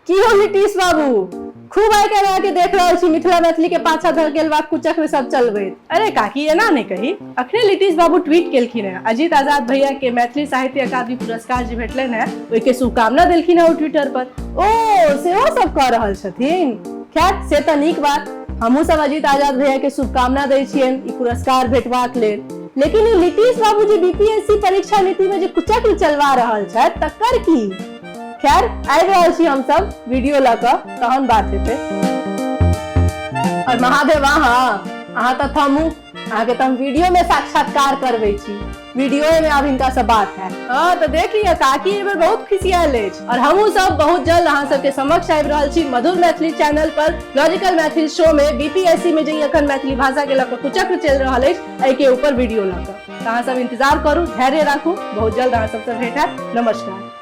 की हो नीतीश बाबू, खूब आइ काल्हि अहाँके देख रहल छी मिथिला मैथिली के पाछा धकेलबाक कुचक्र सब चलबैत। अरे काकी, एना नहि कही। अखने नीतीश बाबू ट्वीट केलखिन हेँ, अजीत आजाद भैया के मैथिली साहित्य अकादमी पुरस्कार जे भेटलनि हेँ ओहिके शुभकामना देलखिन हेँ ओ ट्विटर पर। ओ सेहो सब कऽ रहल छथिन। खैर से तऽ नीक बात, हमहूँ सब अजीत आजाद भैया के शुभकामना दै छियनि ई पुरस्कार भेटबाक लेल। लेकिन ई नीतीश बाबू जे बीपीएससी परीक्षा नीति में जे कुचक्र चलवा रहल छथि तकर की? खैर आबि रहल छी हमसब वीडियो लऽ कऽ, तहन बात हेतै। और महादेव अहाँ तऽ थमू, अहाँके तऽ हम वीडियो में साक्षात्कार करबै छी, वीडियो में आब हिनका से बात है। हाँ तो देख लिअ काकी एहि बेर बहुत खिसियाल अछि। और हमहूँ सब बहुत जल्द अहाँ सबके समक्ष आबि रहल छी मधुर मैथिली चैनल पर लॉजिकल मैथिल शो में बीपीएससी में जे अखन मैथिली भाषा के लऽ कऽ कुचक्र चलि रहल अछि एहि के ऊपर वीडियो लऽ कऽ। तऽ अहाँ सब इंतजार करू, धैर्य राखू, बहुत जल्द अहाँ सबसँ भेंट हैत। नमस्कार।